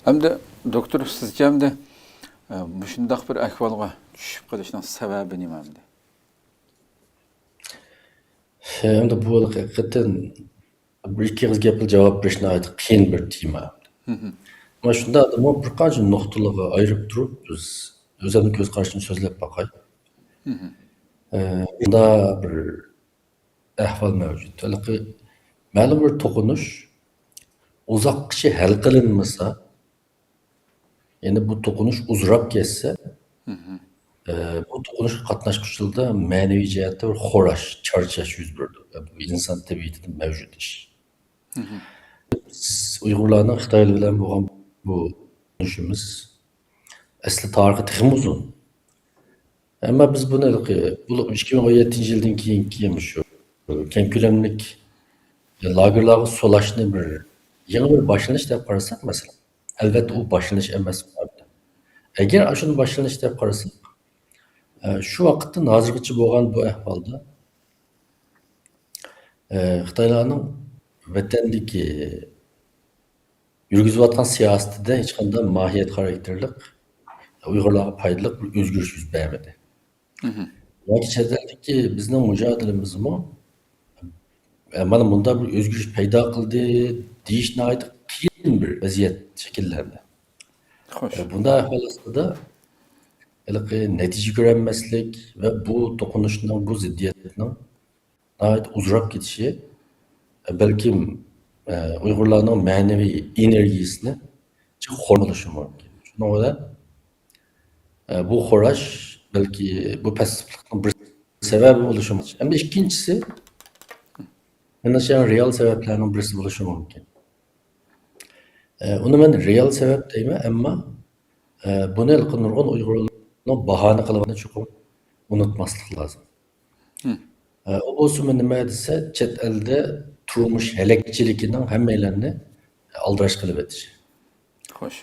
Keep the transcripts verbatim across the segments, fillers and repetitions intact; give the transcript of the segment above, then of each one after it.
ئەمدى دوكتور، سىزچە ئەمدى، ئە، مۇشۇنداق بىر ئەھۋالغا چۈشۈپ قېلىشنىڭ سەۋەبى نېمە ئەمدى؟ ئەمدى بۇ ھەقىقەتەن بىر ئىككى ئېغىز گەپ بىلەن جاۋاب بېرىش ناھايىتى قىيىن بىر تېما. مم. ئەمما شۇنداقتىمۇ بىر قانچە نۇقتىلارغا ئايرىپ تۇرۇپ، بىز ئۆزۈمنىڭ كۆز قارىشىمنى سۆزلەپ باقاي. مم. ئە، بۇندا بىر ئەھۋال مەۋجۇت. ھېلىقى مەلۇم بىر توقۇنۇش ئۇزاققىچە ھەل قىلىنمىسا، يەنى بۇ توقۇنۇش ئۇزىراپ كەتسە، مم. ئە، بۇ توقۇنۇشقا قاتناشقۇچىلاردا مەنىۋى جەھەتتە بىر خوراش، چارچاش يۈز بېرىدۇ. بۇ ئىنسان تەبىئىتىدە مەۋجۇت ئىش. مم. بىز ئۇيغۇرلارنىڭ خىتايلار بىلەن بولغان بۇ توقۇنۇشىمىز ئەسلى تارىخى تېخىمۇ ئۇزۇن. ئەمما بىز بۇنى ھېلىقى، بۇ ئىككى مىڭ ئون يەتتىنچى يىلدىن كېيىنكى مۇشۇ كەڭ كۆلەملىك لاگېرلارغا سولاشنى بىر يېڭى بىر باشلىنىش دەپ قارىساق، مەسىلەن، ئەلۋەتتە، ئۇ باشلىنىش ئەمەس. ئەگەر ئاشۇنى باشلىنىش دەپ قارىساق، ئە، شۇ ۋاقىتتىن ھازىرغىچە بولغان بۇ ئەھۋالدا، ئە، خىتايلارنىڭ ۋەتەندىكى يۈرگۈزۈۋاتقان سىياسىتىدە ھېچقانداق ماھىيەت خاراكتېرلىق، ئۇيغۇرلارغا پايدىلىق بىر ئۆزگىرىش يۈز بەرمىدى. مم. ياكى چەت ئەلدىكى بىزنىڭ مۇجادىلىمىزمۇ، ئە، مانا مۇنداق بىر ئۆزگىرىش پەيدا قىلدى دېيىش ناھايىتى قىيىن بىر ۋەزىيەت شەكىللەندى. خوش. ئە، بۇنداق ئەھۋال ئاستىدا ھېلىقى نەتىجە كۆرەلمەسلىك ۋە بۇ توقۇنۇشنىڭ، بۇ زىددىيەتنىڭ ناھايىتى ئۇزىراپ كېتىشى، بەلكىم، ئە، ئۇيغۇرلارنىڭ مەنىۋى ئېنېرگىيىسىنى جىق خورىمى بولۇشى مۇمكىن. شۇنىڭ بىلەن، ئە، بۇ خوراش بەلكى بۇ پەسىفلىقنىڭ بىر سەۋەبى بولۇشى مۇمكىن. ئەمدى ئىككىنچىسى، مېنىڭچە، رېئال سەۋەبلەرنىڭ بىرسى بولۇشى مۇمكىن. ئە، ئۇنى مەن رېئال سەۋەب دەيمەن، ئەمما، ئە، بۇنى ھېلىقى نۇرغۇن ئۇيغۇرلارنىڭ باھانە قىلىۋاتقىنىنى چوقۇم ئۇنتۇماسلىق لازىم. مم. ئە، ئۇ بولسىمۇ نېمە دېسە، چەت ئەلدە تۇرمۇش ھەلەكچىلىكىنىڭ ھەممەيلەننى ئالدىراش قىلىۋېتىشى. خوش.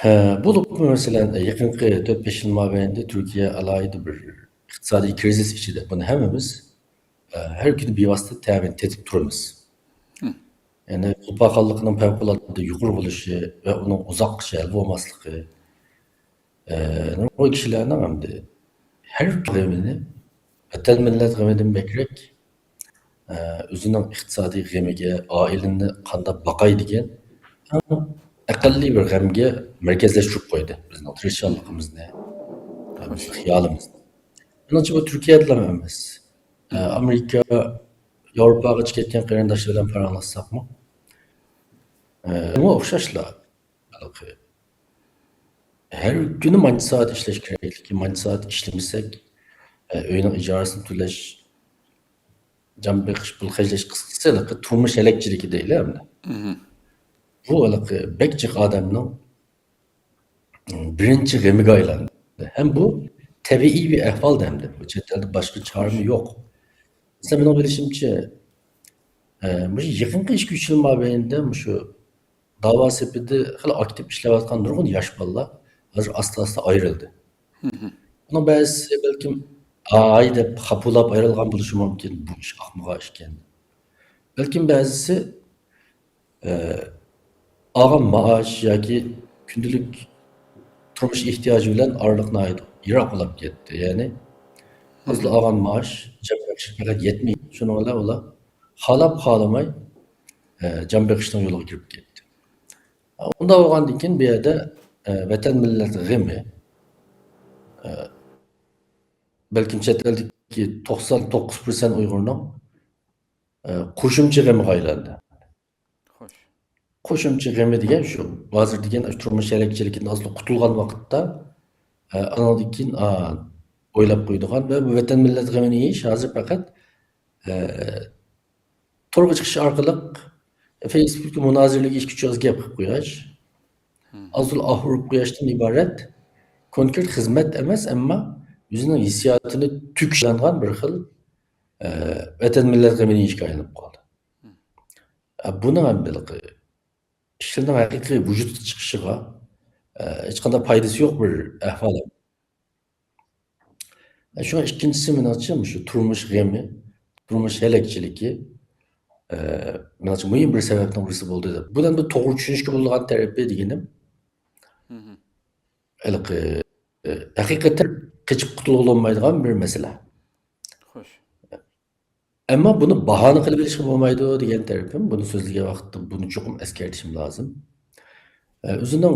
ھە، بولۇپمۇ مەسىلەن، يېقىنقى تۆت بەش يىل مابەينىدە تۈركىيە ئالاھىدە بىر ئىقتىسادىي كىرىزىس ئىچىدە. بۇنى ھەممىمىز، ئە، ھەر كۈنى بىۋاسىتە تەمىن تېتىپ تۇرىمىز. مم. يەنى تۇرپانخورلۇقنىڭ پەۋقۇلئاددە يۇقىرى بولۇشى ۋە ئۇنىڭ ئۇزاققىچە ھەل بولماسلىقى، ئە، نۇرغۇن كىشىلەرنىڭ ئەمدى ھەر غېمىنى، ۋەتەن مىللەت غېمىدىن بەكرەك، ئە، ئۆزىنىڭ ئىقتىسادىي غېمىگە، ئائىلىنى قانداق باقاي دېگەن ئەڭ ئەقەللىي بىر غەمگە مەركەزلەشتۈرۈپ قويدى بىزنىڭ تىرىشچانلىقىمىزنى، ئە، بىزنىڭ خىيالىمىزنى. مېنىڭچە، بۇ تۈركىيەدىلا ئەمەس. ئە، ئامېرىكا، ياۋروپاغىچە كەتكەن قېرىنداشلار بىلەن پاراڭلاشساقمۇ، ئە، بۇمۇ ئوخشاشلا. ھېلىقى ھەر كۈنى مانچە سائەت ئىشلەش كېرەكلىكى، مانچە سائەت ئىشلىمىسەك، ئە، ئۆينىڭ ئىجارىسىنى تۆلەش، جان بېقىش، پۇل خەجلەش، قىسقىسى، ھېلىقى تۇرمۇش ھەلەكچىلىكى دەيلى ئەمدى. مم. بۇ ھېلىقى بەك جىق ئادەمنىڭ بىرىنچى غېمىگە ئايلاندى. ھەم بۇ تەبىئىي بىر ئەھۋال ئەمدى. بۇ چەت ئەلدە باشقا چارىمۇ يوق. مەسىلەن، مېنىڭ بىلىشىمچە، ئە، مۇشۇ يېقىنقى ئىككى، ئۈچ يىل مابەينىدە مۇشۇ داۋا سېپىدە خېلى ئاكتىپ ئىشلەۋاتقان نۇرغۇن ياش بالىلار ھازىر ئاستا-ئاستا ئايرىلدى. مم. بۇنىڭ بەزىسى بەلكىم ھاي دەپ خاپىلاپ ئايرىلغان بولۇشى مۇمكىن، بۇ ئىش ئاقمىغان ئىكەن. بەلكىم بەزىسى، ئە، ئالغان مائاش ياكى كۈندىلىك تۇرمۇش ئېھتىياجى بىلەن ئارىلىق ناھايىتى يىراق بولۇپ كەتتى. يەنى، مم. ئالغان مائاش جان بېقىشقا پەقەت يەتمەيدۇ. شۇنىڭ بىلەن ئۇلار خالاپ خالىماي، ئە، جان بېقىشنىڭ يولىغا كىرىپ كەتتى. ئۇنداق بولغاندىن كېيىن بۇ يەردە، ئە، ۋەتەن مىللەت غېمى، ئە، بەلكىم چەت ئەلدىكى توقسان توققۇز پىرسەنت ئۇيغۇرنىڭ، ئە، قوشۇمچە غېمىگە ئايلاندى. خوش. قوشۇمچە غېمى دېگەن شۇ، ھازىر دېگەن تۇرمۇش ھەلەكچىلىكىدىن ئاستا قۇتۇلغان ۋاقىتتا، ئە، ئانىڭدىن كېيىن، ئا، ئويلاپ قويىدىغان ۋە بۇ ۋەتەن مىللەت غېمىنى يېيىش ھازىر پەقەت، ئە، تورغا چىقىش ئارقىلىق فېيسبۇكتا مۇنازىرىلىك ئىككى، ئۈچ ئېغىز گەپ قىلىپ قويۇش. مم. ئاز تولا ئاھ ئۇرۇپ قويۇشتىن ئىبارەت كونكرېت خىزمەت ئەمەس، ئەمما ئۆزىنىڭ ھېسسىياتىنى تۆكۈشلەنگەن بىر خىل، ئە، ۋەتەن مىللەت غېمىنى يېيىشكە ئايلىنىپ قالدى. مم. ئە، بۇنىڭ ھەم ھېلىقى ئىشلىرىنىڭ ھەقىقىي ۋۇجۇدقا چىقىشىغا، ئە، ھېچقانداق پايدىسى يوق بىر ئەھۋال. شۇڭا ئىككىنچىسى، مېنىڭچە، مۇشۇ تۇرمۇش غېمى، تۇرمۇش ھەلەكچىلىكى، ئە، مېنىڭچە مۇھىم بىر سەۋەبنىڭ بىرسى بولدى دەپ. بۇ ئەمدى توغرا چۈشىنىشكە بولىدىغان تەرىپى دېگىنىم، ھېلىقى، ئە، ھەقىقەتەن قېچىپ قۇتۇلغىلى بولمايدىغان بىر مەسىلە. خوش. ئەمما بۇنى باھانە قىلىپ ئېلىشقا بولمايدۇ دېگەن تەرىپىم، بۇنى سۆزلىگەن ۋاقىتتا بۇنى چوقۇم ئەسكەرتىشىم لازىم. ئە، ئۆزىنىڭ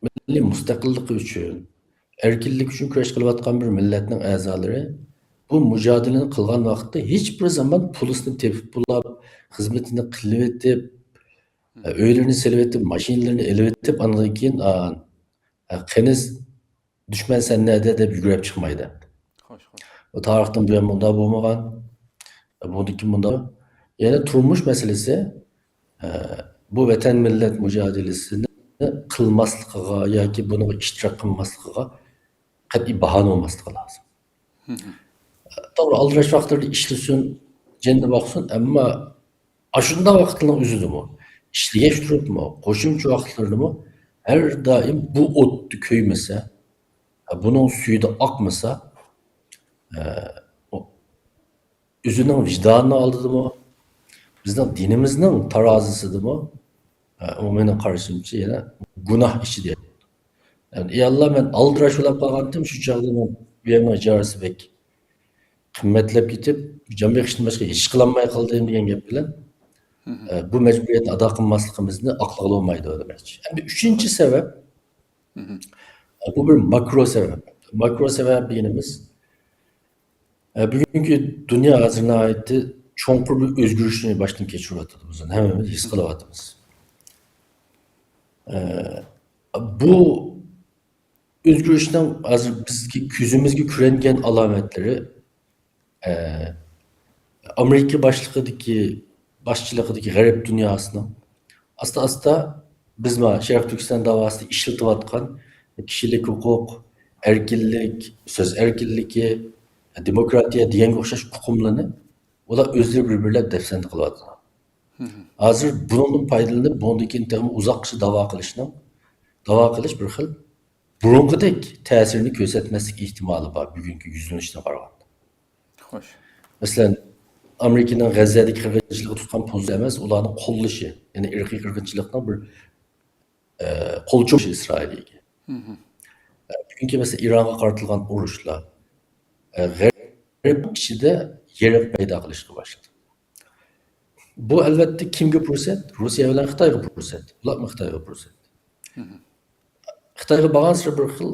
مىللىي مۇستەقىللىقى ئۈچۈن، ئەركىنلىك ئۈچۈن كۈرەش قىلىۋاتقان بىر مىللەتنىڭ ئەزالىرى بۇ مۇجادىلىنى قىلغان ۋاقىتتا ھېچبىر زامان پۇلىسىنى تېپىپ بولاپ، خىزمىتىنى قىلىۋېتىپ، ئۆيلىرىنى سېلىۋېتىپ، ماشىنىلىرىنى ئېلىۋېتىپ، ئاندىن كېيىن، ئا، قېنى دۈشمەن سەن نەدە دەپ يۈگۈرۈپ چىقمايدۇ. خوش، خوش. بۇ تارىختىن بۇيان مۇنداق بولمىغان. بۇندىن كېيىن مۇنداق. يەنە تۇرمۇش مەسىلىسى، ئە، بۇ ۋەتەن مىللەت مۇجادىلىسىنى قىلماسلىقىغا ياكى بۇنىڭغا ئىشتىراك قىلماسلىقىغا قەتئىي باھانە بولماسلىقى لازىم. توغرا، ئالدىراش ۋاقىتلىرىدا ئىشلىسۇن، جېنىنى باقسۇن، ئەمما ئاشۇنداق ۋاقىتلارنىڭ ئۆزىدىمۇ، ئىشلىگەچ تۇرۇپمۇ، قوشۇمچە ۋاقىتلىرىدىمۇ ھەر دائىم بۇ ئوتتا كۆيمىسە، بۇنىڭ سۈيىدە ئاقمىسا، ئە، ئۆزىنىڭ ۋىجدانىنىڭ ئالدىدىمۇ، بىزنىڭ دىنىمىزنىڭ تارازىسىدىمۇ، ئە، ئۇ مېنىڭ قارىشىمچە يەنە گۇناھ ئىچىدە. يەنى، ئى ئاللا، مەن ئالدىراش بولاپ قالغانتىم، شۇ چاغدا مەن بۇ يەرنىڭ ئىجارىسى بەك قىممەتلەپ كېتىپ، جان بېقىشتىن باشقا ھېچ قىلالماي قالدىم دېگەن گەپ بىلەن، ئە، بۇ مەجبۇرىيەتنى ئادا قىلماسلىقىمىزنى ئاقلىغىلى بولمايدۇ دېمەكچى. ئەمدى ئۈچىنچى سەۋەب، ئە، بۇ بىر ماكرو سەۋەب. ماكرو سەۋەب دېگىنىمىز، ئە، بۈگۈنكى دۇنيا ھازىر ناھايىتى چوڭقۇر بىر ئۆزگىرىشنى باشتىن كەچۈرۈۋاتىدۇ. بىز ھەممىمىز ھېس قىلىۋاتىمىز. ئە، بۇ ئۆزگىرىشنىڭ ھازىر بىزگە كۆزىمىزگە كۆرۈنگەن ئالامەتلىرى، ئە، ئامېرىكا باشلىقىدىكى، باشچىلىقىدىكى غەرب دۇنياسىنىڭ ئاستا-ئاستا بىز مانا شەرقىي تۈركىستان داۋاسىدا ئىشلىتىۋاتقان كىشىلىك ھوقۇق، ئەركىنلىك، سۆز ئەركىنلىكى، دېموكراتىيە دېگەنگە ئوخشاش ئۇقۇملارنى ئۇلار ئۆزلىرى بىر-بىرلەپ دەپسەندە قىلىۋاتىدۇ. ھازىر بۇنىڭدىن پايدىلىنىپ، بۇنىڭدىن كېيىن تېخىمۇ ئۇزاققىچە داۋا قىلىشنىڭ، داۋا قىلىش بىر خىل بۇرۇنقىدەك تەسىرىنى كۆرسەتمەسلىك ئېھتىمالى بار، بۈگۈنكى يۈزلىنىشتىن قارىغاندا. خوش. مەسىلەن، ئامېرىكىنىڭ غەززەدىكى قىرغىنچىلىقى تۇتقان پوزىتسىيە ئەمەس، ئۇلارنىڭ قوللىشى، يەنى ئىرقىي قىرغىنچىلىقنىڭ بىر، ئە، قول چومۇشى ئىسرائىلگە. ئە، بۈگۈنكى مەسىلەن، ئىرانغا قارىتىلغان ئۇرۇشلار، ئە، غەرب ئىچىدە يېرىق پەيدا قىلىشقا باشلىدى. بۇ، ئەلۋەتتە، كىمگە پۇرسەت؟ روسىيە بىلەن خىتايغا پۇرسەت. بۇلارمۇ خىتايغا پۇرسەت. خىتايغا بارغانسېرى بىر خىل،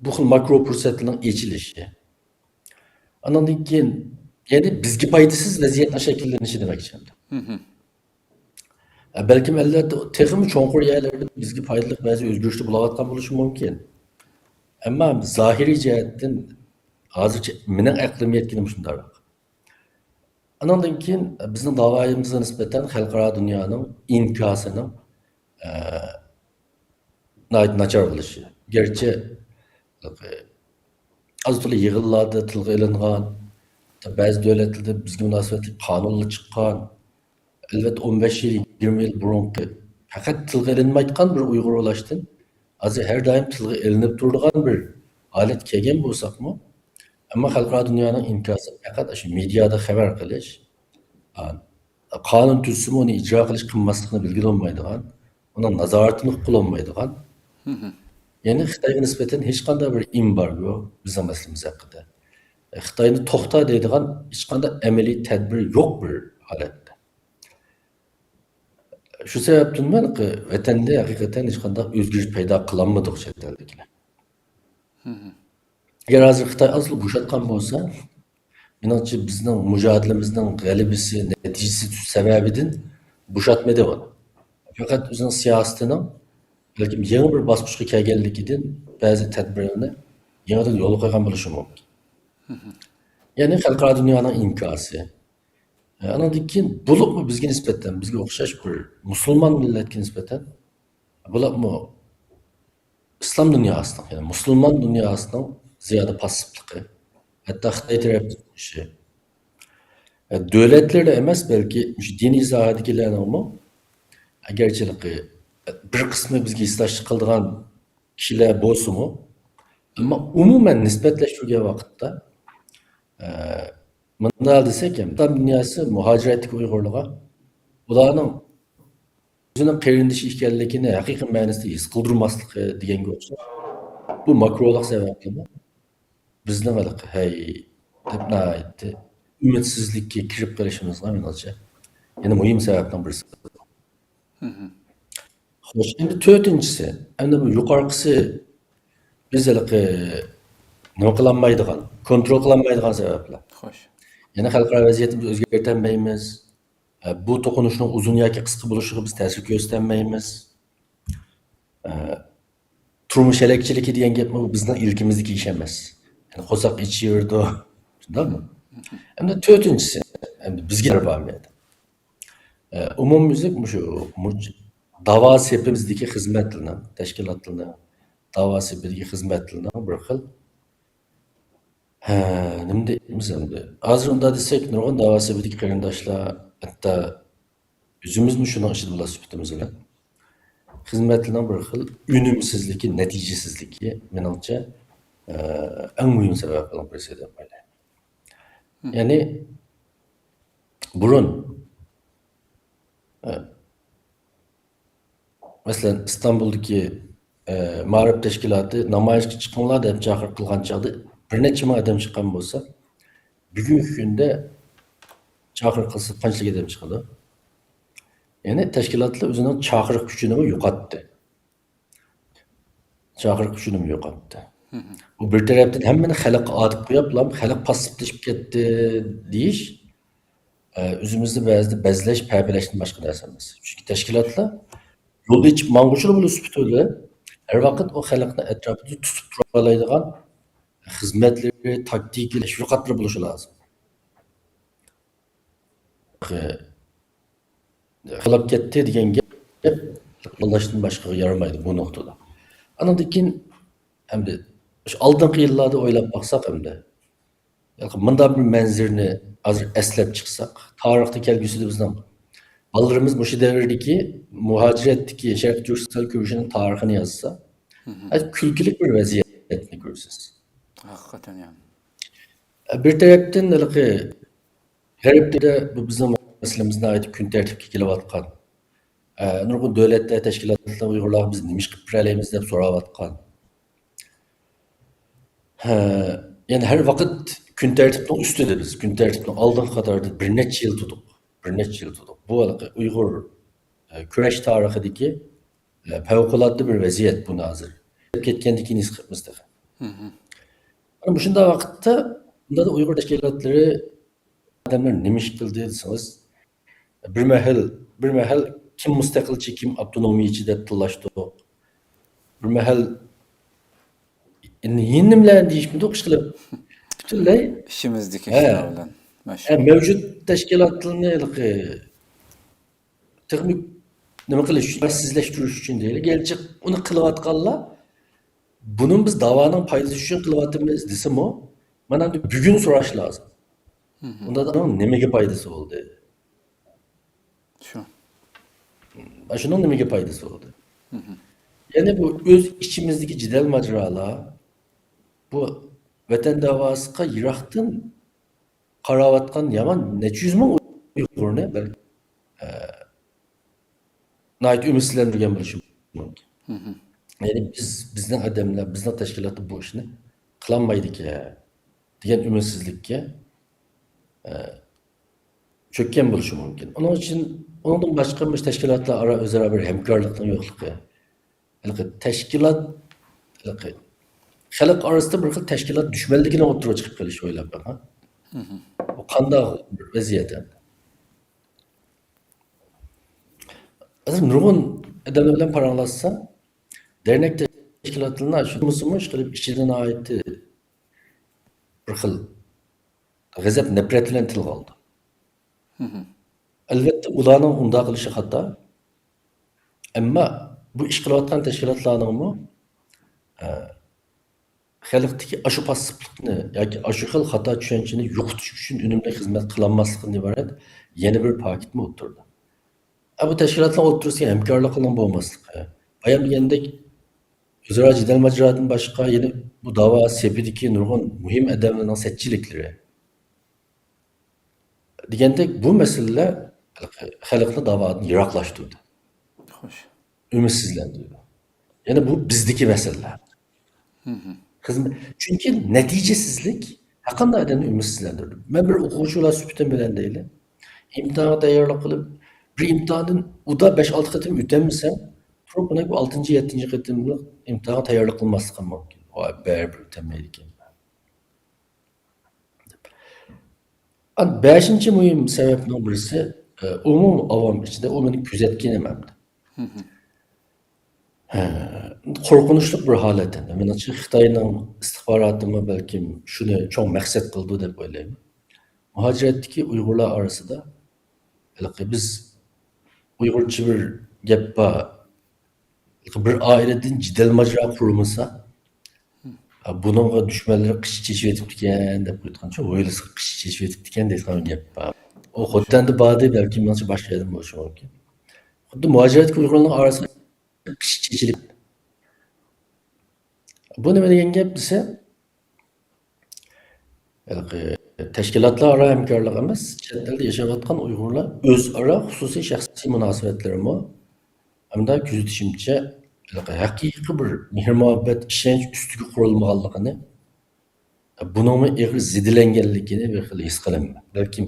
بۇ خىل ماكرو پۇرسەتلەرنىڭ ئېچىلىشى. ئانىڭدىن كېيىن يەنى بىزگە پايدىسىز ۋەزىيەتنىڭ شەكىللىنىشى دېمەكچى ئەمدى. ئە، بەلكىم ئەلۋەتتە تېخىمۇ چوڭقۇر يەرلەردە بىزگە پايدىلىق بەزى ئۆزگىرىشلەر بولۇۋاتقان بولۇشى مۇمكىن. ئەمما زاھىرىي جەھەتتىن ھازىرچە مېنىڭ ئەقلىمگە يەتكىنى مۇشۇنداق. ئانىڭدىن كېيىن بىزنىڭ داۋايىمىزغا نىسبەتەن خەلقئارا دۇنيانىڭ ئىنكاسىنىڭ، ئە، ناھايىتى ناچار بولۇشى. گەرچە ئاز تولا يىغىنلاردا تىلغا ئېلىنغان، بەزى دۆلەتلەردە بىزگە مۇناسىۋەتلىك قانۇنلار چىققان، ئەلۋەتتە، ئون بەش يىل، يىگىرمە يىل بۇرۇنقى پەقەت تىلغا ئېلىنمايدىغان بىر ئۇيغۇر ئۇلاشتىن ھازىر ھەر دائىم تىلغا ئېلىنىپ تۇرىدىغان بىر ھالەتكە كەلگەن بولساقمۇ، ئەمما خەلقئارا دۇنيانىڭ ئىنكاسى پەقەت ئاشۇ مېدىيادا خەۋەر قىلىش، ئا، قانۇن تۈزسىمۇ ئۇنى ئىجرا قىلىش قىلماسلىقنى بىلگىلى بولمايدىغان، ئۇنىڭ نازارىتىنى قىلىپ بولمايدىغان، يەنى خىتايغا نىسبەتەن ھېچقانداق بىر ئېمبارگو بىزنىڭ مەسىلىمىز ھەققىدە، خىتاينى توختا دەيدىغان ھېچقانداق ئەمەلىي تەدبىر يوق بىر ھالەتتە. شۇ سەۋەبتىنمۇ ۋەتەندە ھەقىقەتەن ھېچقانداق ئۆزگىرىش پەيدا قىلالمىدۇق چەت ئەلدىكىلەر. ئەگەر ھازىر خىتاي ئازلا بوشاتقان بولسا، مېنىڭچە بىزنىڭ مۇجادىلىمىزنىڭ غەلىبىسى، نەتىجىسى سەۋەبىدىن بوشاتمىدى ئۇنى. پەقەت ئۆزىنىڭ سىياسىتىنىڭ بەلكىم يېڭى بىر باسقۇچقا كەلگەنلىكىدىن بەزى تەدبىرلەرنى يېڭىدىن يولغا قويغان بولۇشى مۇمكىن. يەنى خەلقئارا دۇنيانىڭ ئىنكاسى. ئانىڭدىن كېيىن بولۇپمۇ بىزگە نىسبەتەن، بىزگە ئوخشاش بىر مۇسۇلمان مىللەتكە نىسبەتەن، بولۇپمۇ ئىسلام دۇنياسىنىڭ، يەنى مۇسۇلمان دۇنياسىنىڭ زىيادە پاسسىپلىقى، ھەتتا خىتاي تەرەپتىن تۇتۇشى. دۆلەتلەردە ئەمەس، بەلكى مۇشۇ دىنىي ساھەدىكىلەرنىڭمۇ، ئەگەرچىلىكى بىر قىسمى بىزگە ھېسداشلىق قىلىدىغان كىشىلەر بولسىمۇ، ئەمما ئومۇمەن نىسبەتلەشتۈرگەن ۋاقىتتا، ئە، مۇنداق دېسەك ھەم، ئىسلام دۇنياسى مۇھاجىرەتتىكى ئۇيغۇرلارغا ئۇلارنىڭ ئۆزىنىڭ قېرىندىشى ئىكەنلىكىنى ھەقىقىي مەنىسىدە ھېس قىلدۇرماسلىقى دېگەنگە ئوخشاش، بۇ ماكرولۇق سەۋەبلىمۇ بىزنىڭ ھېلىقى ھەي دەپ ناھايىتى ئۈمىدسىزلىككە كىرىپ قېلىشىمىزغا مېنىڭچە يەنە مۇھىم سەۋەبنىڭ بىرسى. خوش، ئەمدى تۆتىنچىسى، ئەمدى بۇ يۇقىرىقىسى بىز ھېلىقى نېمە قىلالمايدىغان، كونترول قىلالمايدىغان سەۋەبلەر. خوش. يەنە خەلقئارا ۋەزىيەتنى بىز ئۆزگەرتەلمەيمىز. ئە، بۇ توقۇنۇشنىڭ ئۇزۇن ياكى قىسقا بولۇشىغا بىز تەسىر كۆرسىتەلمەيمىز. ئە، تۇرمۇش ھەلەكچىلىكى دېگەن گەپمۇ بىزنىڭ ئىلكىمىزدىكى ئىش ئەمەس. يەنى قورساق ئېچىۋېرىدۇ. شۇنداقمۇ؟ ئەمدى تۆتىنچىسى، ئەمدى بىزگە بار بۇ يەردە. ئە، ئومۇميۈزلۈك مۇشۇ، مۇش-، داۋا سېپىمىزدىكى خىزمەتلىرىنىڭ، تەشكىلاتلىرىنىڭ داۋا سېپىدىكى خىزمەتلىرىنىڭ بىر خىل، ھە، نېمە دەيمىز ئەمدى؟ ھازىر ئۇنداق دېسەك، نۇرغۇن داۋا سېپىدىكى قېرىنداشلار، ھەتتا ئۆزىمىزمۇ شۇنىڭ ئىچىدە بولار سۈپىتىمىز بىلەن، خىزمەتلىرىنىڭ بىر خىل ئۈنۈمسىزلىكى، نەتىجىسىزلىكى، مېنىڭچە، ئە، ئەڭ مۇھىم سەۋەبلەرنىڭ بىرسى دەپ ئويلايمەن. يەنى بۇرۇن، ئە، مەسىلەن، ئىستانبۇلدىكى، ئە، مائارىپ تەشكىلاتى نامايىشقا چىقىڭلار دەپ چاقىرىق قىلغان چاغدا بىر نەچچە مىڭ ئادەم چىققان بولسا، بۈگۈنكى كۈندە چاقىرىق قىلسا قانچىلىك ئادەم چىقىدۇ؟ يەنى تەشكىلاتلار ئۆزىنىڭ چاقىرىق كۈچىنىمۇ يوقاتتى. چاقىرىق كۈچىنىمۇ يوقاتتى. بۇ بىر تەرەپتىن ھەممىنى خەلققە ئاتىپ قويۇپلا، خەلق پاسسىپلىشىپ كەتتى دېيىش، ئە، ئۆزىمىزنى بەزىدە بەزلەش، پەپىلەشتىن باشقا نەرسە ئەمەس. چۈنكى تەشكىلاتلار يول ئېچىپ ماڭغۇچىلا بولۇش سۈپىتى بىلەن ھەر ۋاقىت ئۇ خەلقنى ئەتراپىدا تۇتۇپ تۇرالايدىغان خىزمەتلىرى، تاكتىكىلىرى، تەشۋىقاتلىرى بولۇشى لازىم. خالاپ كەتتى دېگەن گەپ يولداشتىن باشقىغا يارىمايدۇ بۇ نۇقتىدا. ئاندىن كېيىن ئەمدى شۇ ئالدىنقى يىللاردا ئويلاپ باقساق ئەمدى، مۇنداق بىر مەنزىرىنى ھازىر ئەسلەپ چىقساق، تارىختا كەلگۈسىدە بىزنىڭ بالىلىرىمىز مۇشۇ دەۋردىكى مۇھاجىرەتتىكى شەرقىي تۈركىستان كۈرىشىنىڭ تارىخىنى يازسا، كۈلكىلىك بىر ۋەزىيەتنى كۆرىسىز. ھەقىقەتەن يەنى. بىر تەرەپتىن ھېلىقى غەربتە بۇ بىزنىڭ مەسىلىمىز ناھايىتى كۈن تەرتىپكە كېلىۋاتقان. ئە، نۇرغۇن دۆلەتلەر، تەشكىلاتلار ئۇيغۇرلارغا بىز نېمە ئىش قىلىپ بېرەلەيمىز دەپ سوراۋاتقان. ھە، يەنى ھەر ۋاقىت كۈن تەرتىپنىڭ ئۈستىدە بىز، كۈن تەرتىپنىڭ ئالدىنقى قاتارىدا بىر نەچچە يىل تۇردۇق. بىر نەچچە يىل تۇردۇق. بۇ ھېلىقى ئۇيغۇر، ئە، كۈرەش تارىخىدىكى، ئە، پەۋقۇلئاددە بىر ۋەزىيەت بۇ ھازىر. كەتكەندىن كېيىن ھېس قىلىپمىز تېخى. مانا مۇشۇنداق ۋاقىتتا، بۇنداق ئۇيغۇر تەشكىلاتلىرى ئادەملەر نېمە ئىش قىلدى دېسىڭىز، بىر مەھەل، بىر مەھەل كىم مۇستەقىلچى، كىم ئاپتونومىيىچى دەپ تىللاشتۇق. بىر مەھەل يەنە نېمىلەرنى دېيىشمىدۇق، ئىشقىلىپ پۈتۈنلەي ئىشىمىزدىكى ھە. ئىشلار بىلەن ھە، مەشغۇل. مەۋجۇت تەشكىلاتلارنى ھېلىقى تېخىمۇ نېمە قىلىش ئۈچۈن، سىزلەشتۈرۈش ئۈچۈن دەيلى. گەرچە ئۇنى قىلىۋاتقانلار، بۇنى بىز داۋانىڭ پايدىسى ئۈچۈن قىلىۋاتىمىز دېسىمۇ، مانا ئەمدى بۈگۈن سوراش لازىم. ئۇندا نېمىگە پايدىسى بولدى؟ شۇ. شۇنىڭ نېمىگە پايدىسى بولدى؟ يەنى بۇ ئۆز ئىچىمىزدىكى جېدەل ماجىرالار، بۇ ۋەتەن داۋاسىغا يىراقتىن قاراۋاتقان يامان نەچچە يۈز مىڭ ئۇيغۇرنى بىر، ئە، ناھايىتى ئۈمىدسىزلەندۈرگەن بولۇشى مۇمكىن. يەنى بىز، بىزنىڭ ئادەملەر، بىزنىڭ تەشكىلاتتا بۇ ئىشنى قىلالمايدىكەن دېگەن ئۈمىدسىزلىككە، ئە، چۆككەن بولۇشى مۇمكىن. ئۇنىڭ ئۈچۈن، ئۇنىڭدىن باشقا مۇشۇ تەشكىلاتلار ئارا ئۆزئارا بىر ھەمكارلىقنىڭ يوقلۇقى، ھېلىقى تەشكىلات، ھېلىقى خەلق ئارىسىدا بىر خىل تەشكىلات دۈشمەنلىكىنىڭ ئوتتۇرىغا چىقىپ قېلىشى، ئويلاپ بېقىڭ. بۇ قانداق بىر ۋەزىيەت ئەمدى؟ ھازىر نۇرغۇن ئادەملەر بىلەن پاراڭلاشسا، دەرنەك تەشكىلاتلىرىنى شۇ بولسىمۇ، ئىشقىلىپ ئىچىدە ناھايىتى بىر خىل غەزەپ، نەپرەت بىلەن تىلغا ئالىدۇ. ئەلۋەتتە، ئۇلارنىڭ ئۇنداق قىلىشى خاتا. ئەمما بۇ ئىش قىلىۋاتقان تەشكىلاتلارنىڭمۇ، ئە، خەلقتىكى ئاشۇ پاسسىپلىقنى ياكى ئاشۇ خىل خاتا چۈشەنچىنى يوقىتىش ئۈچۈن ئۈنۈملۈك خىزمەت قىلالماسلىقىدىن ئىبارەت يەنە بىر پاكىتمۇ ئوتتۇرىدا. ئە، بۇ تەشكىلاتلار ئوتتۇرىسىدا ھەمكارلىقنىڭ بولماسلىقى. بايام دېگەندەك، ئۆزئارا جېدەل ماجىرادىن باشقا يەنە بۇ داۋا سېپىدىكى نۇرغۇن مۇھىم ئادەملەرنىڭ سەتچىلىكلىرى. دېگەندەك، بۇ مەسىلىلەر خەلقنى داۋادىن يىراقلاشتۇردى. خوش. ئۈمىدسىزلەندۈردى. يەنى بۇ بىزدىكى مەسىلىلەر. خىزمەت، چۈنكى نەتىجىسىزلىك ھەرقانداق ئادەمنى ئۈمىدسىزلەندۈرىدۇ. مەن بىر ئوقۇغۇچى بولاش سۈپىتىم بىلەن دەيلى، ئىمتىھانغا تەييارلىق قىلىپ، بىر ئىمتىھاندىن ئۇدا بەش-ئالتە قېتىم ئۆتەلمىسەم، تۇرۇپ مانا بۇ ئالتىنچى، يەتتىنچى قېتىملىق ئىمتىھانغا تەييارلىق قىلماسلىقىم مۇمكىن. ۋاي، بەرىبىر ئۆتەلمەيدىكەنمەن. بەشىنچى مۇھىم سەۋەبنىڭ بىرسى، ئە، ئومۇم ئاۋام ئىچىدە ئۇ مېنى كۆزەتكىنىم ھەمدە. ھە، قورقۇنچلۇق بىر ھالەت ئەمدى. مېنىڭچە، خىتاينىڭ ئىستىخباراتىمۇ بەلكىم شۇنى چوڭ مەقسەت قىلىدۇ دەپ ئويلايمەن. مۇھاجىرەتتىكى ئۇيغۇرلار ئارىسىدا ھېلىقى بىز ئۇيغۇرچە بىر گەپ بار، بىر ئائىلىدىن جېدەل ماجىرا قۇرمىسا، بۇنىڭغا دۈشمەنلىرى قىچا چېچىۋېتىپتىكەن دەپ قويۇۋاتقان، ھويلىسىغا قىچا چېچىۋېتىپتىكەن دەيدىغان گەپ بار. ئۇ خوتەندە باردى، بەلكىم مېنىڭچە باشقا يەردىن بولۇشى مۇمكىن. خۇددى مۇھاجىرەتتىكى ئۇيغۇرلارنىڭ ئارىسىدا قىچا چېچىلىپ. بۇ نېمە دېگەن گەپ دېسە، ھېلىقى تەشكىلاتلار ئارا ھەمكارلىق ئەمەس، چەت ئەلدە ياشاۋاتقان ئۇيغۇرلار ئۆزئارا خۇسۇسىي شەخسىي مۇناسىۋەتلىرىمۇ ھەمدە كۆزىتىشىمچە، ھېلىقى ھەقىقىي بىر مېھىر-مۇھەببەت، ئىشەنچ ئۈستىگە قۇرۇلمىغانلىقىنى، بۇنىڭمۇ ئېغىر زېدىلەنگەنلىكىنى بىر خىل ھېس قىلىمەن. بەلكىم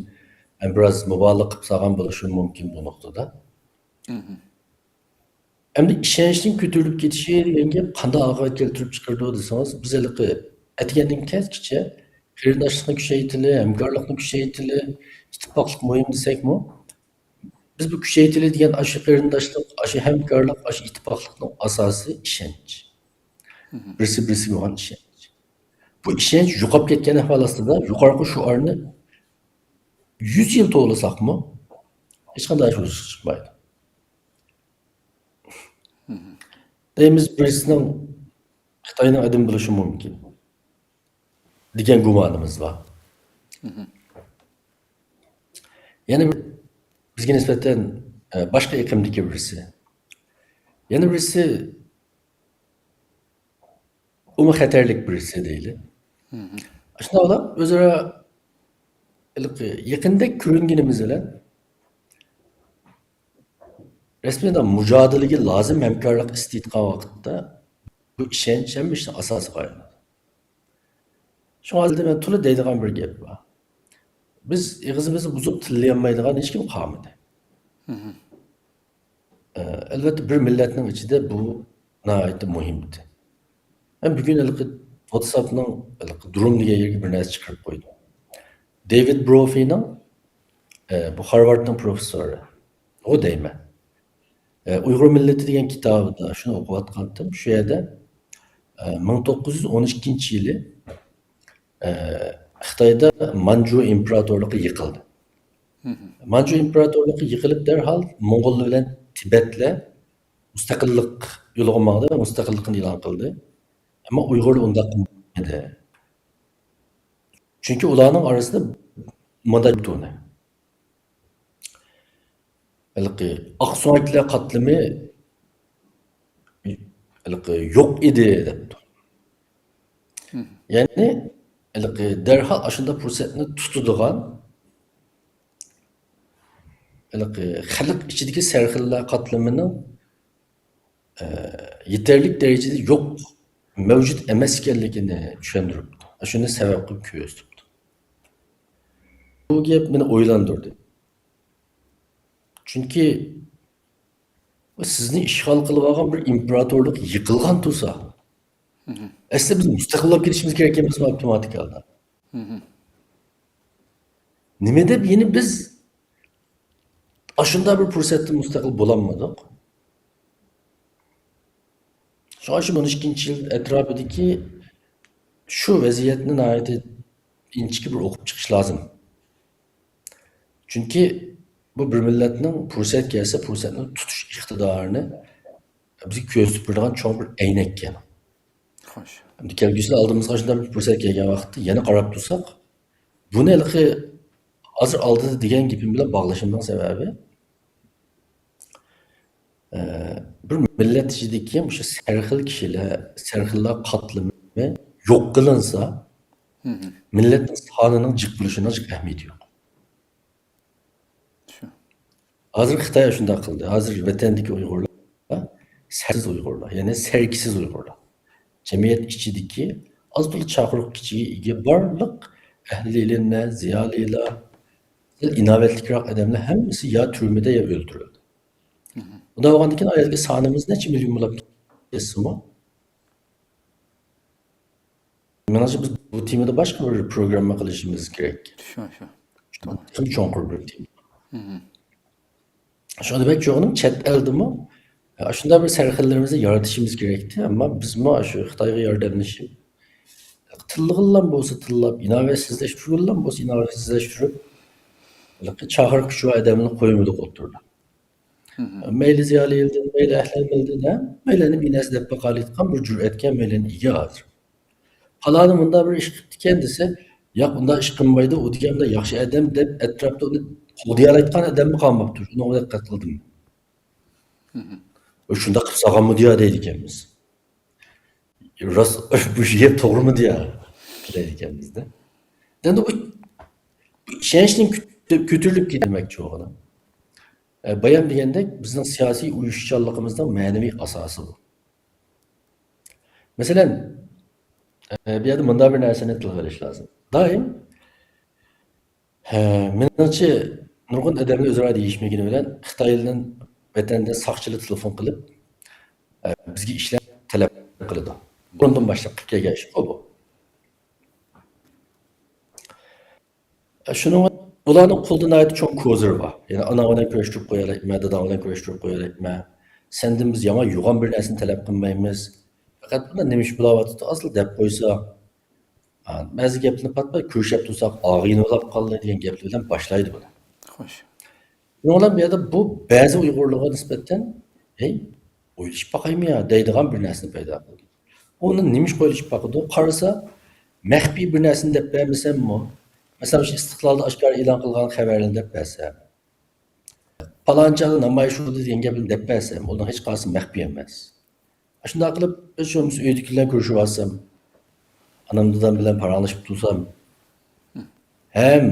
مەن بىراز مۇبالىغە قىلىپ سالغان بولۇشۇم مۇمكىن بۇ نۇقتىدا. ئەمدى ئىشەنچنىڭ كۆتۈرۈلۈپ كېتىشى دېگەن گەپ قانداق ئاقىۋەت كەلتۈرۈپ چىقىرىدۇ دېسىڭىز، بىز ھېلىقى ئەتىگەندىن كەچكىچە قېرىنداشلىقنى كۈچەيتىلى، ھەمكارلىقنى كۈچەيتىلى، ئىتتىپاقلىق مۇھىم دېسەكمۇ، بىز بۇ كۈچەيتىلى دېگەن ئاشۇ قېرىنداشلىق، ئاشۇ ھەمكارلىق، ئاشۇ ئىتتىپاقلىقنىڭ ئاساسى ئىشەنچ. بىرسى بىرسىگە بولغان ئىشەنچ. بۇ ئىشەنچ يوقاپ كەتكەن ئەھۋال ئاستىدا يۇقىرىقى شوئارنى يۈز يىل توۋلىساقمۇ، ھېچقانداق ئىش ۋۇجۇدقا چىقمايدۇ. دەيمىز، بىرسىنىڭ خىتاينىڭ ئادىمى بولۇشى مۇمكىن دېگەن گۇمانىمىز بار. يەنە بىر بىزگە نىسبەتەن، ئە، باشقا ئېقىمدىكى بىرسى. يەنە بىرسى ئۇمۇ خەتەرلىك بىرسى دەيلى. شۇنداقلا ئۆزئارا ھېلىقى يېقىندەك كۆرۈنگىنىمىز بىلەن رەسمىي مۇجادىلىگە لازىم ھەمكارلىق ئىستەيدىغان ۋاقىتتا بۇ ئىشەنچ ھەممە ئىشنىڭ ئاساسىغا ئايلىنىدۇ. شۇڭا ھازىر مەن تولا دەيدىغان بىر گەپ بار. بىز ئېغىزىمىزنى بۇزۇپ تىللىيالمايدىغان ھېچكىم قالمىدى. ئە، ئەلۋەتتە، بىر مىللەتنىڭ ئىچىدە بۇ ناھايىتى مۇھىم. مەن بۈگۈن ھېلىقى ۋاتساپنىڭ ھېلىقى دۇرۇم دېگەن يېرىگە بىر نەرسە چىقىرىپ قويدۇم. دېۋىد بروفىنىڭ، ئە، بۇ خارۋاردنىڭ پروفېسسورى. ئۇ دەيمەن. ئە، ئۇيغۇر مىللىتى دېگەن كىتابىدا شۇنى ئوقۇۋاتقانتىم. شۇ يەردە، ئە، مىڭ توققۇز يۈز ئون ئىككىنچى يىلى، ئە، خىتايدا مانجۇ ئىمپېراتورلۇقى يىقىلدى. مانجۇ ئىمپېراتورلۇقى يىقىلىپ، دەرھال موڭغۇللار بىلەن تىبەتلەر مۇستەقىللىق يولىغا ماڭدى ۋە مۇستەقىللىقىنى ئېلان قىلدى. ئەمما ئۇيغۇرلار ئۇنداق قىلمىدى. چۈنكى ئۇلارنىڭ ئارىسىدا مادا تۇنى. ھېلىقى ئاقسۆڭەكلەر قاتلىمى ھېلىقى يوق ئىدى دەپتۇ. يەنى ھېلىقى دەرھال ئاشۇنداق پۇرسەتنى تۇتىدىغان، ھېلىقى خەلق ئىچىدىكى سەرخىللار قاتلىمىنىڭ، ئە، يېتەرلىك دەرىجىدە يوق، مەۋجۇت ئەمەس ئىكەنلىكىنى چۈشەندۈرۈپتۇ. شۇنى سەۋەب قىلىپ كۆرسىتىپتۇ. بۇ گەپ مېنى ئويلاندۇردى. چۈنكى سىزنى ئىشغال قىلىۋالغان بىر ئىمپېراتورلۇق يىقىلغان تۇرسا، ئەسلى بىز مۇستەقىل بولۇپ كېتىشىمىز كېرەك ئەمەسمۇ ئاپتوماتىك ھالدا؟ نېمە دەپ يەنە بىز ئاشۇنداق بىر پۇرسەتتە مۇستەقىل بولالمىدۇق؟ شۇڭا شۇ ئون ئىككىنچى يىل ئەتراپىدىكى شۇ ۋەزىيەتنى ناھايىتى ئىنچىكە بىر ئوقۇپ چىقىش لازىم. چۈنكى بۇ بىر مىللەتنىڭ پۇرسەت كەلسە پۇرسەتنى تۇتۇش ئىقتىدارىنى بىزگە كۆرسىتىپ بېرىدىغان چوڭ بىر ئەينەككەن. خوش. ئەمدى كەلگۈسىدە ئالدىمىزغا شۇنداق بىر پۇرسەت كەلگەن ۋاقىتتا يەنە قاراپ تۇرساق، بۇنى ھېلىقى ھازىر ئالدىدا دېگەن گېپىم بىلەن باغلىشىمنىڭ سەۋەبى، ئە، بىر مىللەت ئىچىدىكى مۇشۇ سەرخىل كىشىلەر، سەرخىللار قاتلىمى يوق قىلىنسا، مىللەتنىڭ سانىنىڭ جىق بولۇشىنىڭ جىق ئەھمىيىتى يوق. ھازىر خىتاي شۇنداق قىلدى. ھازىر ۋەتەندىكى ئۇيغۇرلار سەرسىز ئۇيغۇرلار، يەنى سەركىسىز ئۇيغۇرلار. جەمئىيەت ئىچىدىكى ئاز تولا چاقىرىق كۈچىگە ئىگە بارلىق ئەھلى ئىلىملەر، زىيالىيلار، سەل ئىناۋەتلىكرەك ئادەملەر ھەممىسى يا تۈرمىدە، يا ئۆلتۈرۈلدى. مم. بۇنداق بولغاندىكىن ئايەتكە سانىمىز نەچچە مىليون بولۇپ كەتسىمۇ، مېنىڭچە بىز بۇ تېمىدا باشقا بىر پروگرامما قىلىشىمىز كېرەك. شۇ، شۇ. تېخىمۇ چوڭقۇر بىر تېما. مم. شۇڭا دېمەكچى بولغىنىم، چەت ئەلدىمۇ، ئە، شۇنداق بىر سەرخىللىرىمىزنى يارىتىشىمىز كېرەكتى. ئەمما بىزمۇ شۇ خىتايغا ياردەملىشىپ، تىللىغانلار بولسا تىللاپ، ئىناۋەتسىزلەشتۈرگەنلار بولسا ئىناۋەتسىزلەشتۈرۈپ، ھېلىقى چاقىرىق كۈچى بار ئادەمنى قويمىدۇق ئوتتۇرىدا. مم. مەيلى زىيالىيلىدىن، مەيلى ئەھلى ئىلىمدىن، ھە؟ مەيلى ئەنە بىر نەرسە دەپ باقالايدىغان بىر جۈرئەتكە مەيلى ئىگە ھازىر. پالانى مۇنداق بىر ئىش قىپتىكەن دېسە، ياق، ئۇنداق ئىش قىلمايدۇ، ئۇ دېگەن بىر ياخشى ئادەم دەپ ئەتراپتا ئۇنى قوغدىيالايدىغان ئادەممۇ قالماپتۇ. شۇنىڭغا دىققەت قىلدىم. مم. ئۇ شۇنداق قىلىپ سالغانمىدى يا دەيدىكەنمىز. راست، بۇ گەپ توغرىمىدى يا دەيدىكەنمىزدە. ئەمدى بۇ، بۇ ئىشەنچنىڭ كۆتۈرۈلۈپ كېتىلمەكچى بولغىنى. ئە، بايام دېگەندەك، بىزنىڭ سىياسىي ئۇيۇشۇشچانلىقىمىزنىڭ مەنىۋى ئاساسى بۇ. مەسىلەن، ئە، بۇ يەردە مۇنداق بىر نەرسىنى تىلغا ئېلىش لازىم. دائىم، ھە، مېنىڭچە، نۇرغۇن ئادەملەر ئۆزئارا دېيىشمىگىنى بىلەن خىتايدىن، ۋەتەندىن ساقچىلار تېلېفون قىلىپ، ئە، بىزگە ئىشلار تەلەپ قىلىدۇ. بۇرۇندىن باشلاپ قىلىپ كەلگەن ئىشقۇ بۇ. شۇنىڭ، ئۇلارنىڭ قولىدا ناھايىتى چوڭ كوزىرى بار. يەنى ئاناڭ بىلەن كۆرۈشتۈرۈپ قويالايمەن، داداڭ بىلەن كۆرۈشتۈرۈپ قويالايمەن. سەندىن بىز ياڭا يوغان بىر نەرسىنى تەلەپ قىلمايمىز. پەقەت بۇنى نېمە ئىش بولاۋاتىدۇ، ئازلا دەپ قويسا. ھە، بەزى گەپلەرنى پات-پات كۆرۈشۈپ تۇرساق، ئاغىنە بولاپ قالدى دېگەن گەپلەر بىلەن باشلايدۇ بۇنى. خوش. شۇنىڭ بىلەن بۇ يەردە بۇ بەزى ئۇيغۇرلارغا نىسبەتەن، ھەي، ئويلىشىپ باقايمۇ يا دەيدىغان بىر نەرسىنى پەيدا قىلدى. ئۇنى نېمىشقا ئويلىشىپ باقىدۇ؟ قارىسا، مەخپىي بىر نەرسىنى دەپ بەرمىسەممۇ، مەسىلەن، شۇ ئىستىقلالدا ئاشكارا ئېلان قىلغان خەۋەرلەرنى دەپ بەرسەم، پالانچىدا نامايىش بولدى دېگەن گەپنى دەپ بەرسەم، ئۇنىڭ ھېچقايسى مەخپىي ئەمەس. شۇنداق قىلىپ، ھېچ بولمىسا ئۆيدىكىلەر كۆرۈشۈۋالسام، ئانام دادام بىلەن پاراڭلىشىپ تۇرسام، ھەم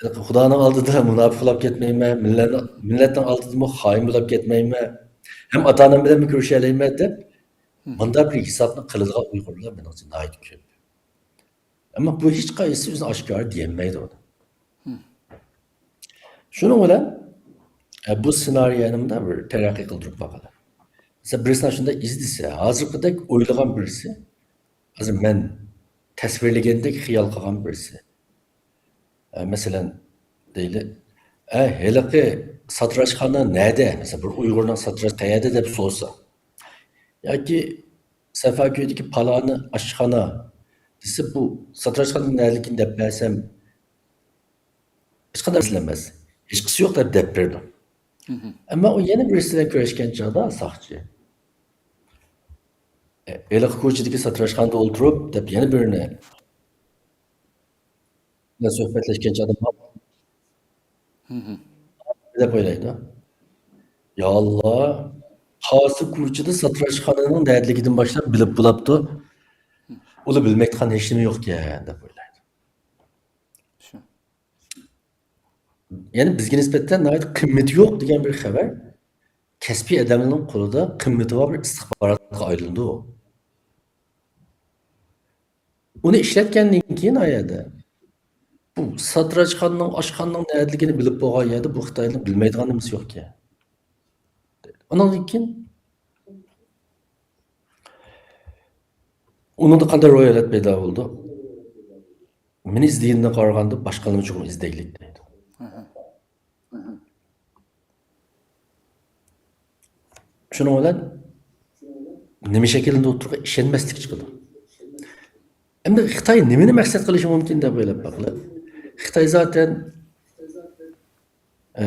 خۇدانىڭ ئالدىدا مۇناپىق بولاپ كەتمەيمەن، مىللەتنىڭ، مىللەتنىڭ ئالدىدىمۇ خائىن بولاپ كەتمەيمەن، ھەم ئاتا-ئانام بىلەنمۇ كۆرۈشەلەيمەن دەپ، مۇنداق بىر ھېسابنى قىلىدىغان ئۇيغۇرلار مېنىڭچە ناھايىتى كۆپ. ئەمما بۇ ھېچقايسىسى ئۆزىنى ئاشكارا دېيەلمەيدۇ ئۇنى. شۇنىڭ بىلەن، ئە، بۇ سېنارىيەنى مۇنداق بىر تەرەققىي قىلدۇرۇپ باقىلى. مەسىلەن، بىرسى شۇنداق ئىزدىسە، ھازىرقىدەك ئويلىغان بىرسى، ھازىر مەن تەسۋىرلىگەندەك خىيال قىلغان بىرسى. ئە، مەسىلەن، دەيلى، ئە، ھېلىقى ساتىراشخانا نەدە؟ مەسىلەن، بىر ئۇيغۇرنىڭ ساتىراش قەيەردە دەپ سورىسا. ياكى سەفەكۆيدىكى پالانى ئاشخانا دېسە، بۇ ساتىراشخانا نەدىكىنى دەپ بەرسەم، ھېچقانداق مەسىلە ئەمەس. ھېچقىسى يوق دەپ، دەپ بېرىدۇ. ئەمما ئۇ يەنە بىرسى بىلەن كۆرۈشكەن چاغدا ساقچى، ئە، ھېلىقى كوچىدىكى ساتىراشخانىدا ئولتۇرۇپ دەپ يەنە بىرىنى بىلەن سۆھبەتلەشكەن چاغدا دەپ ئويلايدۇ. يا ئاللا، قايسى كوچىدا ساتىراشخانىنىڭ نەدىلىكىدىن باشلاپ بىلىپ بولاپتۇ. ئۇلا بىلمەيدىغان ھېچنېمە يوقكەن دەپ ئويلايدۇ. شۇ. يەنى بىزگە نىسبەتەن ناھايىتى قىممىتى يوق دېگەن بىر خەۋەر كەسپىي ئادەمنىڭ قولىدا قىممىتى بار بىر ئىستىخباراتقا ئايلىنىدۇ. ئۇنى ئىشلەتكەندىن كېيىن ئا يەردە بۇ ساتىراچخانىنىڭ، ئاشخانىنىڭ نەدىلىكىنى بىلىپ بولغان يەردە بۇ خىتاينىڭ بىلمەيدىغان نېمىسى يوقكەن. ئۇنىڭدىن كېيىن ئۇنىڭدا قانداق روھىيەت پەيدا بولىدۇ؟ مېنى ئىزدىگىنىگە قارىغاندا باشقىلارنى چوقۇم ئىزدەيلى دەيدۇ. شۇنىڭ بىلەن نېمە شەكىللىنىدۇ ئوتتۇرىغا؟ ئىشەنمەسلىك چىقىدۇ. ئەمدى خىتاي نېمىنى مەقسەت قىلىشى مۇمكىن دەپ ئويلاپ باقىلى. خىتاي زاتەن، ئە،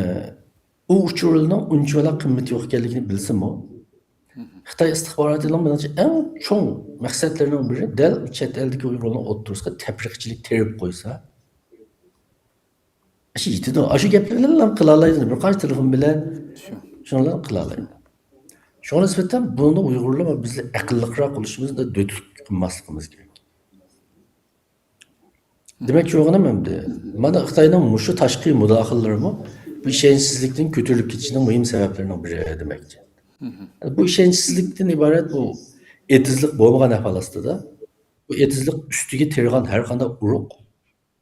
ئۇ ئۇچۇرلارنىڭ ئۇنچىۋالا قىممىتى يوق ئىكەنلىكىنى بىلسىمۇ، خىتاي ئىستىخباراتىنىڭ مېنىڭچە ئەڭ چوڭ مەقسەتلىرىنىڭ بىرى دەل چەت ئەلدىكى ئۇيغۇرلارنىڭ ئوتتۇرىسىغا تەپرىقىچىلىك تېرىپ قويسا، ئاشۇ يېتىدۇ. ئاشۇ گەپلەر بىلەنلا قىلالايدۇ. بىر قانچە تېلېفون بىلەن شۇ. شۇنىڭ بىلەن قىلالايدۇ. شۇڭا نىسبەتەن بۇنى ئۇيغۇرلار بىز ئەقىللىقراق بولۇشىمىز، دۆتلۈك قىلماسلىقىمىز كېرەك. دېمەكچى بولغىنىم ئەمدى، مانا خىتاينىڭ مۇشۇ تاشقى مۇداخىلىلىرىمۇ بۇ ئىشەنچسىزلىكتىن كۆتۈرۈلۈپ كېتىشنىڭ مۇھىم سەۋەبلىرىنىڭ بىرى دېمەكچى. بۇ ئىشەنچسىزلىكتىن ئىبارەت بۇ ئېتىزلىق بولمىغان ئەھۋال ئاستىدا، بۇ ئېتىزلىق ئۈستىگە تېرىغان ھەر قانداق ئۇرۇق،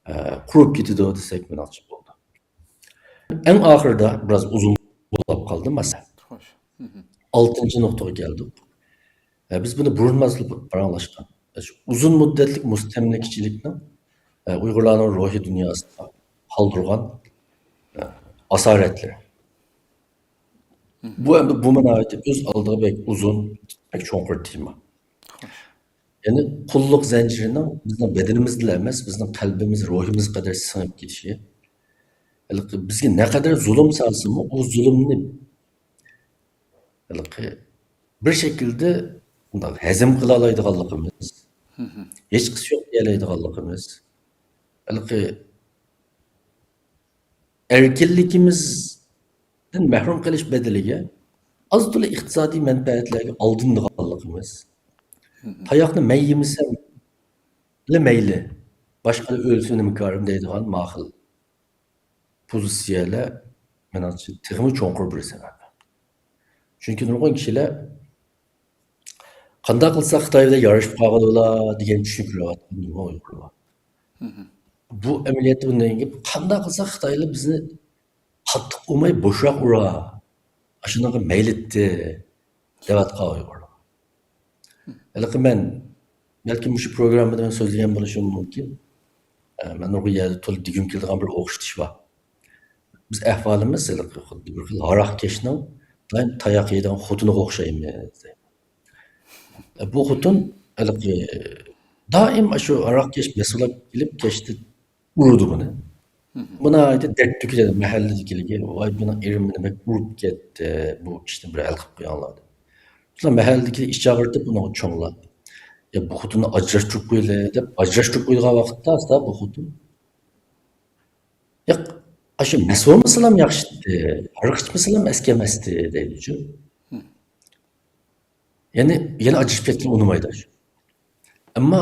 ئە، قۇرۇپ كېتىدۇ دېسەك مېنىڭچە بولىدۇ. ئەڭ ئاخىرىدا بىراز ئۇزۇن بولۇپ قالدى مەسىلە. خوش. ئالتىنچى نۇقتىغا كەلدۇق. ئە، بىز بۇنى بۇرۇن مەسىلە پاراڭلاشقان. شۇ ئۇزۇن مۇددەتلىك مۇستەملىكىچىلىكنىڭ، ئە، ئۇيغۇرلارنىڭ روھىي دۇنياسىدا قالدۇرغان، ئە، ئاسارەتلىرى. بۇ ئەمدى بۇمۇ ناھايىتى ئۆز ئالدىغا بەك ئۇزۇن، بەك چوڭقۇر تېما. خوش. يەنى قۇللۇق زەنجىرىنىڭ بىزنىڭ بەدىنىمىزدىلا ئەمەس، بىزنىڭ قەلبىمىز، روھىمىزغا قەدەر سىڭىپ كېتىشى. ھېلىقى بىزگە نەقەدەر زۇلۇم سالسىمۇ، ئۇ زۇلۇمنى ھېلىقى بىر شەكىلدە مۇنداق ھەزىم قىلالايدىغانلىقىمىز، ھېچقىسى يوق دېيەلەيدىغانلىقىمىز، ھېلىقى ئەركىنلىكىمىزدىن مەھرۇم قېلىش بەدىلىگە ئاز تولا ئىقتىسادىي مەنپەئەتلەرگە ئالدىنىدىغانلىقىمىز، تاياقنى مەن يېمىسەملا مەيلى، باشقىلار ئۆلسۇن نېمە كارىم دەيدىغان ماخىل پوزىتسىيەلەر، مېنىڭچە، تېخىمۇ چوڭقۇر بىر سەۋەب. چۈنكى نۇرغۇن كىشىلەر قانداق قىلساق خىتاي بىلەن يارىشىپ قالغىلى بولا دېگەن چۈشەنچىگە كىرىۋاتقان نۇرغۇن ئۇيغۇرلار بار. بۇ ئەمەلىيەتتە بۇنداق گەپ، قانداق قىلساق خىتاي بىلەن بىزنى قاتتىق ئۇرماي بوشراق ئۇرا، ئاشۇنىڭغا مەيلىتتى دەۋاتقان ئۇيغۇرلار. ھېلىقى مەن، بەلكىم مۇشۇ پروگراممىدا مەن سۆزلىگەن بولۇشۇم مۇمكىن. ئە، مەن نۇرغۇن يەردە تولا دېگۈم كېلىدىغان بىر ئوخشىتىش بار. بىز ئەھۋالىمىز ھېلىقى خۇددى بىر خىل ھاراقكەشنىڭ دائىم تاياق يەيدىغان خوتۇنىغا ئوخشايمىز. ئە، بۇ خوتۇن ھېلىقى دائىم ئاشۇ ھاراقكەش مەسئۇلات كېلىپ كەچتە ئۇرىدۇ بۇنى. بۇ ناھايىتى دەرد تۆكۈلىدۇ مەھەللىدىكىلەرگە، ۋاي، مېنىڭ ئېرىم مېنى بەك ئۇرۇپ كەتتى، بۇ ئىشنى بىر ھەل قىلىپ قويۇڭلار دەپ. شۇلار مەھەللىدىكى ئىش چاقىرتىپ ئۇنىڭغا چوڭلار، يا بۇ خوتۇننى ئاجراشتۇرۇپ قويىلى دەپ ئاجراشتۇرۇپ قويىدىغان ۋاقىتتا ئاستا بۇ خوتۇن، ياق، ئاشۇ مەست بولمىسىلام ياخشىتتى، ھاراق ئىچمىسىلام ئەسكەمەستى دەيدىچۇ. يەنى يەنە ئاجرىشىپ كەتكىلى ئۇنىمايدۇ. ئەمما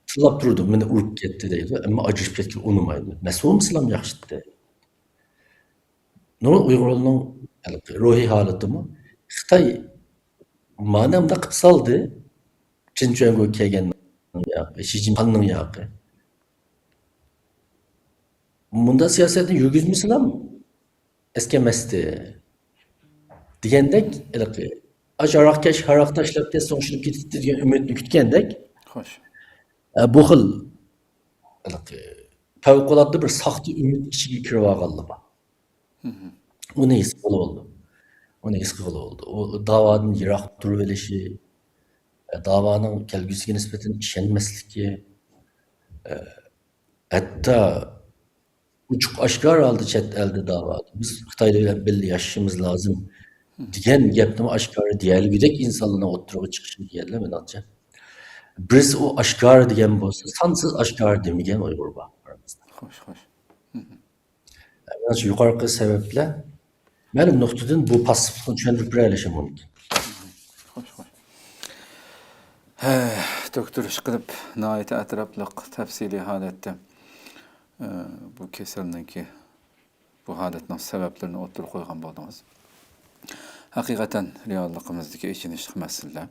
تىللاپ تۇرىدۇ، مېنى ئۇرۇپ كەتتى دەيدۇ، ئەمما ئاجرىشىپ كەتكىلى ئۇنىمايدۇ. مەست بولمىسىلام ياخشىتتى. نۇرغۇن ئۇيغۇرنىڭ روھىي ھالىتىمۇ خىتاي مانا مۇنداق قىلىپ سالدى. چىن چۈەنگو كەلگەننىڭ ياقى، شى جىنپىڭنىڭ ياقى. مۇنداق سىياسەتنى يۈرگۈزمىسىلام ئەسكەمەستى دېگەندەك، ھېلىقى ئاشۇ ھاراقكەش ھاراق تاشلاپ كەتسە ئوڭشىلىپ كېتىتتى دېگەن ئۈمىدنى كۈتكەندەك، خوش. ئە، بۇ خىل ھېلىقى پەۋقۇلئاددە بىر ساختا ئۈمىد ئىچىگە كىرىۋالغانلار بار. ئۇنى ھېس قىلغىلى بولىدۇ. ئۇنى ھېس قىلغىلى بولىدۇ. ئۇ داۋادىن يىراق تۇرۇۋېلىشى، ئە، داۋانىڭ كەلگۈسىگە نىسبەتەن ئىشەنمەسلىكى، ئە، ھەتتا ئوچۇق ئاشكارا ھالدا چەت ئەلدە داۋادا، بىز خىتايلار بىلەن بىللە ياشىشىمىز لازىم دېگەن گەپنىمۇ ئاشكارا دېيەلىگۈدەك ئىنسانلارنىڭ ئوتتۇرىغا چىقىشى دېگەنلەر مېنىڭچە. بىرسى ئۇ ئاشكارا دېگەن بولسا، سانسىز ئاشكارا دېمىگەن ئۇيغۇر بار ئارىمىزدا. خوش، خوش. مېنىڭچە يۇقىرىقى سەۋەبلەر مەلۇم نۇقتىدىن بۇ پاسسىپلىقنى چۈشەندۈرۈپ بېرەلىشى مۇمكىن. خوش، خوش. ھە، دوكتور، ئىشقىلىپ ناھايىتى ئەتراپلىق، تەپسىلىي ھالەتتە، ئە، بۇ كېسەلنىڭكى، بۇ ھالەتنىڭ سەۋەبلىرىنى ئوتتۇرىغا قويغان بولدىڭىز. ھەقىقەتەن رېئاللىقىمىزدىكى ئېچىنىشلىق مەسىلىلەر.